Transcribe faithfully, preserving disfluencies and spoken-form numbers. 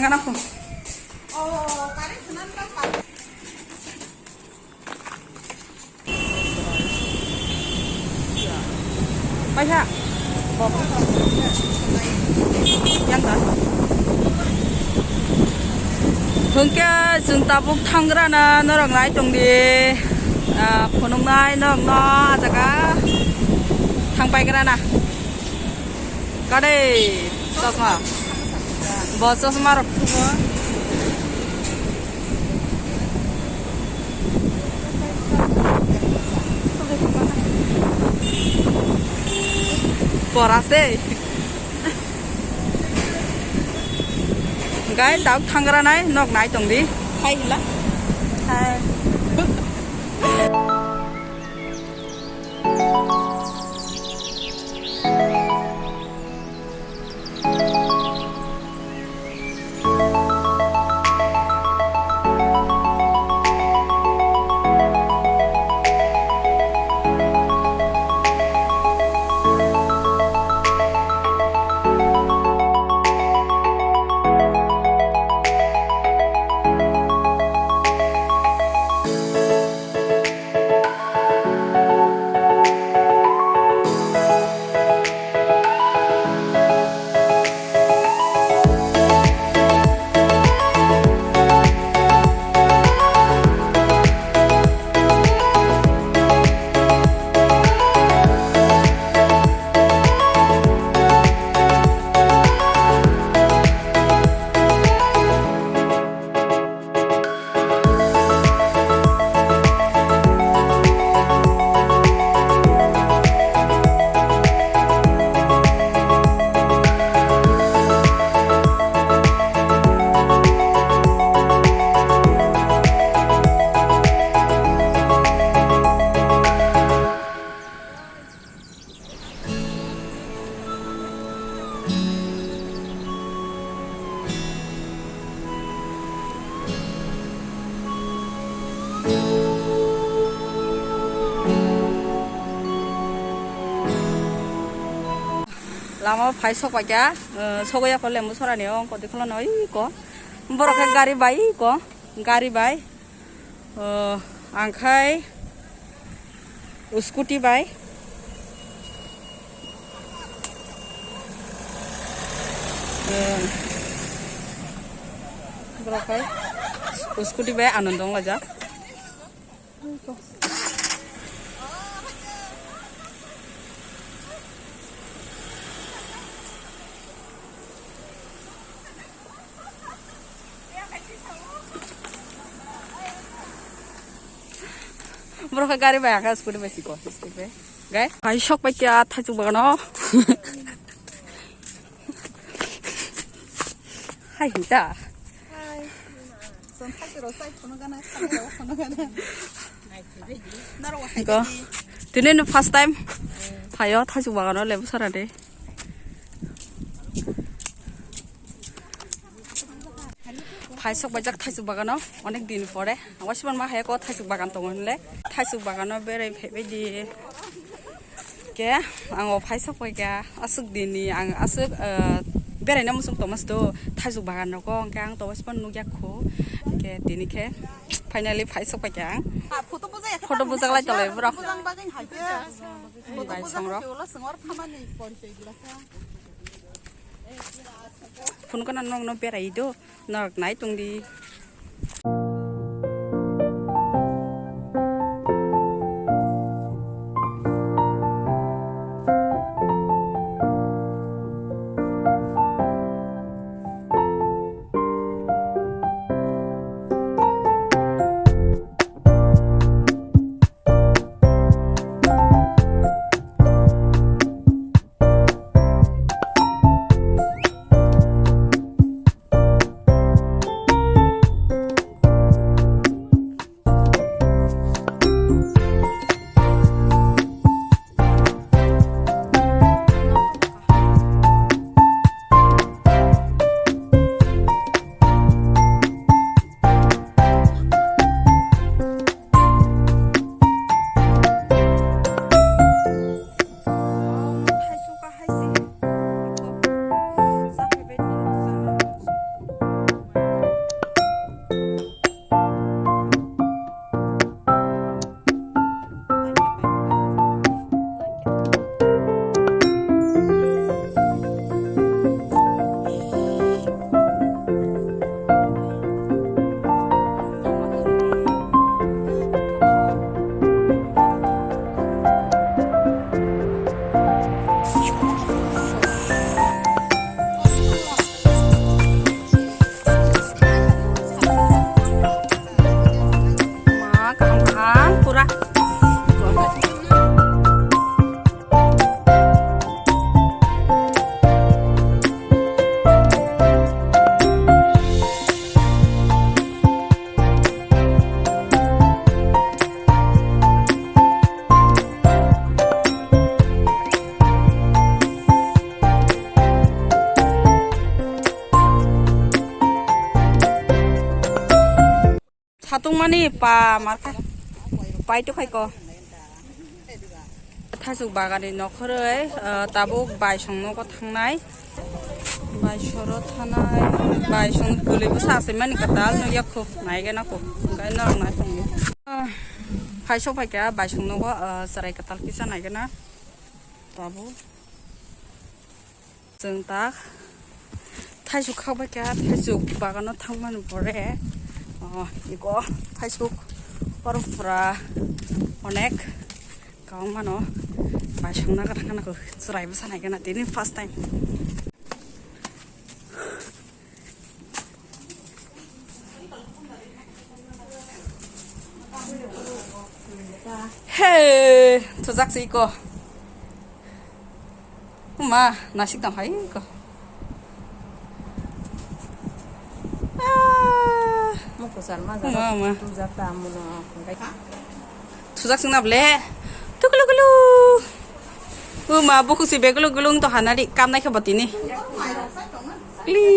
Ngana phone. Paisa. Yang kan? Hwnkhe chwng tabuk thangrana norok nai tongdi. Ah, phunuknai norokno ah jaga thangpaigrana. Kadai chosma. Bo chosma rok thugo. Pora se. Gai tabuk thangrana nok nai tongdi. Hai hila. Hai. Lama phai sok paikha, eh, sogwi ya kole musorani o kodi kholono iko. Borok khe gari bai iko, gari bai. Oh, ang khai scooty bai. Eh, borok khai scooty bai Anando wng laijak. Borok khe gari bai, ang khe scooty bai siko, scooty bai. Gai, pai sok pai kya thaichuk bagano. Hai hinta. Hai. Ko, tini no first time. Phaio thaichuk bagano lebu sara de. Phai sok baijak thaichuk bagano onek din pore. Ang wasiban ma hai ko thaichuk bagan tongo hinle. Thaichuk bagano berai phaibai di. Ke ang o phai sok pai kha aswk din ni ang aswk, eh, berai na musuk tomas do thaichuk bagan rok o hwnkhe ang to wasiban nukya kho. Ke tini khe finally phai sok pai kha ang. Photo bujak lai tolai borok. Bai songrok. Phunukna nokno berai do, norok nai tongdi. Kaham kaham pura. Satung mani pa markha pai to khai ko. Thasuk bagani nokhoroi, ah, tabuk baisong nogo thangnai. Baisoro thanai, baisong kwlwi bwsa asai mani kwtal nukya kho, naigena kho. Hwnkhe norok nai tongdi. Ah, phai sok phaikha baisong nogo, ah, chwrai kwtal kisa naigena. Tabuk. Chwng tak thaisuk khakbai kha, thaisuk bagano thangmani pore, oh, iko thaisuk oro pura onek kwbangmano baisongna gana gana chwrai bwsa naikhe na tini first time. He, thujak si iko. Ma, nasik dong hai ko. Ah. Mukusar ma Ma, ma. Tujak ta muno. Thujak sing na ble. Tukulu kulu. O ma, buku si begulu gulung to hanari kam nai khe botini. Kli.